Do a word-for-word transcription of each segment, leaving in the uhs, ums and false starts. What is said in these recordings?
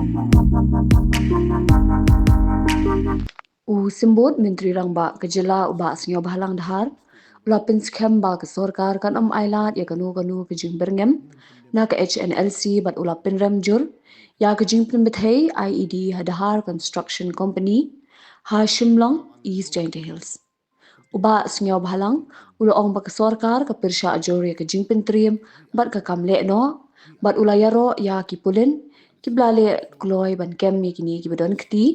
U Symbud Myntri Rangbah ka jylla u Bah Sniawbhalang Dhar u la pynskhem ba ka sorkar kan ym ailad ïa kano kano ka jingbyrngem na ka H N L C bad u la pynrem jur ïa ka jingpynbthei I E D ha Dhar Construction Company ha Shillong, East Jaintia Hills. U Bah Sniawbhalang u la ong ba ka sorkar ka pyrshah jur ïa ka jingpyntriem bad ka kam lehnoh bad u la ïaroh ïa ki pulit kiba la leh kloi ban kem ïa kine kiba don kti.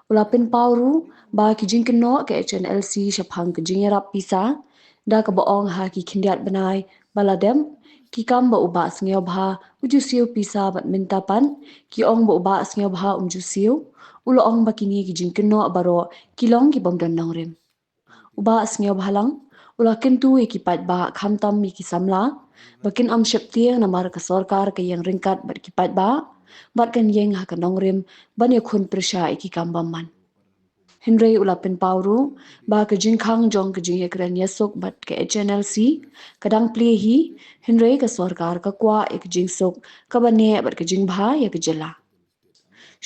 U la pynpaw ruh ba ki jingkynnoh ka H N L C shaphang ka jingïarap pisa da kaba ong ha ki khyndiat bnai ba la dep ki kam ba u Bah Sniawbha u ju siew pisa bad mynta pat ki ong ba u Bah Sniawbha um ju siew. U la ong ba kine ki jingkynnoh baroh ki long ki bym don nongrim. U Bah Sniawbhalang u la kyntu ïa ki paidbah khamtam ïa ki samla ba kin ym sheptieng namar ka sorkar ka ïeng ryngkat bad ki paidbah bad kan ïeng ha ka nongrim ban ïakhun pyrshah ïa ki kam bymman. Hynrei u la pynpaw ruh ba ka jingkhang jong ka jingïakren ïasuk bad ka H N L C ka dang plie hi, hynrei ka sorkar ka kwah ïa ka jingsuk kaba neh bad ka jingbha ïa ka jylla.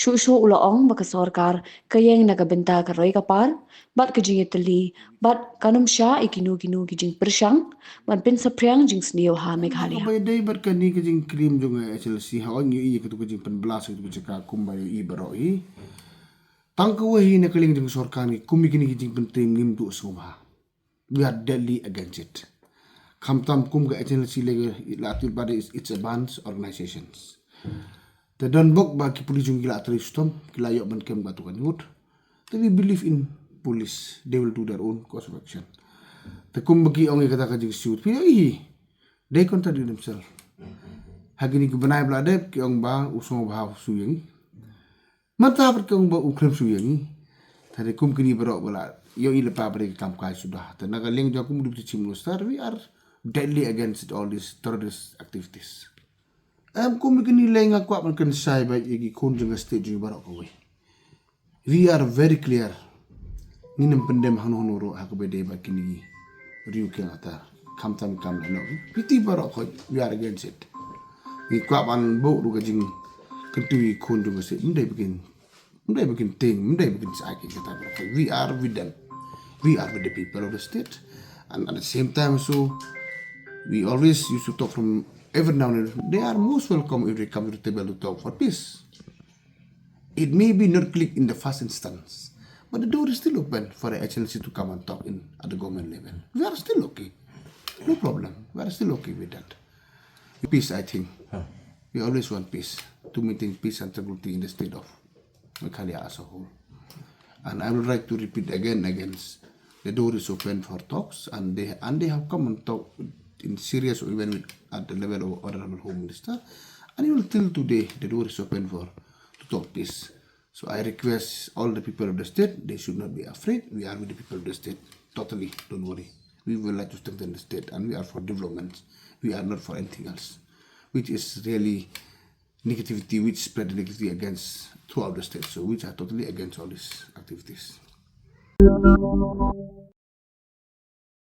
Shuh shuh u la ong ba ka sorkar ka ïeng na ka bynta ka roi ka par bad ka jingïatylli bad kan ym shah ïa kino kino ki jingpyrshang ban pynsaphriang jingsniew ha Meghalaya. Kaba ïadei bad kane ka jingklim jong ka H N L C, ha ong ïa katu ka jingpynblas katu ka jaka kumba ïa i baroh hi. Tang kawei hi na ka liang jong ka sorkar ngi kum ïa kine ki jingpyntriem ngim duh sngewbha. We are deadly against it. Khamtam kum ka H N L C lei, la ïathuh ba it's, it's a band organizations. Te don bok ba ki police jong ngi la trei shitom, ki la ïoh ban kem katu ka ñiut. Te we believe in police, they will do their own course of action. Te kum ba ki ong ïa kata ka jingshitom, phi ïohi, they contradict themselves. Ha kine ki bnai ba la dep ki ong ba u sngewbha u shu ïa ngi. Mynta pat ki ong ba u khlem shu ïa ngi. Te kum kine baroh ba la ïohi lypa ba dei ki kam kai suda. Te na ka liang jong kum u Deputy Chief Minister, we are deadly against all these terrorist activities. Em, kum kine lei nga kwah ban kren shai bha ïa ki khun jong ka state jong ngi baroh kawei. We are very clear. Ngin ym pyndem hangno hangno ruh ha kaba ïadei bad kine ki riew kiang ata. Khamtam kam lehnoh. Phi tip baroh khoit, we are against it. Ngi kwah ban buh ruh ka jingkyntu ïa ki khun jong ka state. Ym dei ba kin, ym dei ba kin tieng, ym dei ba kin shah ïa kata. We are with them. We are with the people of the state. And at the same time also, we always used to talk from every now and then. They are most welcome if they come to the table to talk for peace. It may be not click in the first instance, but the door is still open for the H N L C to come and talk in at the government level. We are still okay. No problem. We are still okay with that. Peace, I think. We always want peace, to maintain peace and tranquility in the state of Meghalaya as a whole. And I would like to repeat again, again, the door is open for talks, and they, and they have come and talk in serious or even with, at the level of Honorable Home Minister. And even till today, the door is open for to talk peace. So I request all the people of the state, they should not be afraid. We are with the people of the state, totally, don't worry. We would like to strengthen the state, and we are for development. We are not for anything else, which is really negativity, which spread the negativity against throughout the state, so which are totally against all these activities.